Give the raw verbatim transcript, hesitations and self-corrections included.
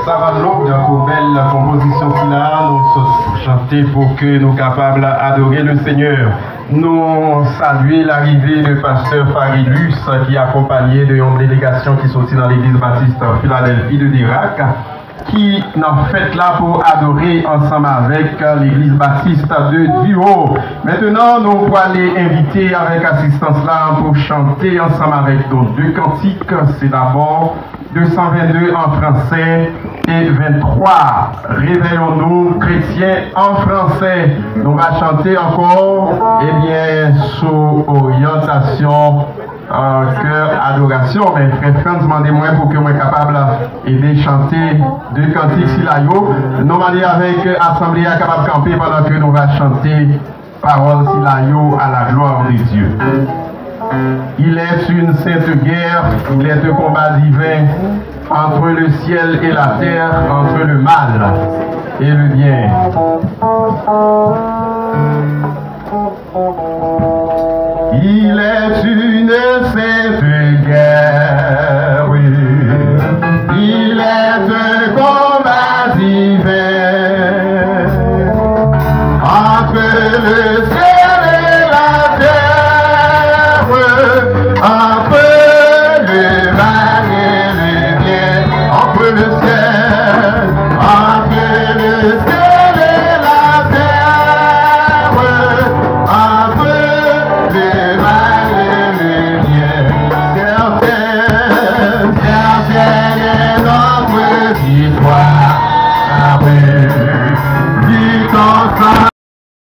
Sa va long pou bèl konpozisyon sila, nou sot chante pou ke nou kapab adore le Seigneur. Nou salye larive de pastè Farilus ki akonpanye de yon delegasyon ki soti nan Legliz Batis Filadèlfi de Dirak, ki nan fèt la pou adore ansanm avèk Legliz Batis de Diwo. Mentnan, nou pwale envite avèk asistans la pou chante ansanm avèk nou de kantik. Se dabò de san vennde an fransè e venntwa, Réveillons-nous chrétiens en français. Nou va chante ankò, ebyen, sou oryantasyon kè adorasyon. Men frè Frantz mande mwen pou ke mwen kapab ede chante de kantik sila yo. Nou mande avèk asanble a kapab kanpe pandan ke nou va chante pawòl sila yo à la gloire de Dieu. Il est une sainte guerre, il est un combat divin entre le ciel et la terre, entre le mal et le bien. Il est une sainte guerre, il est un combat divin entre le ciel et la terre, entre le mal et le bien, entre le ciel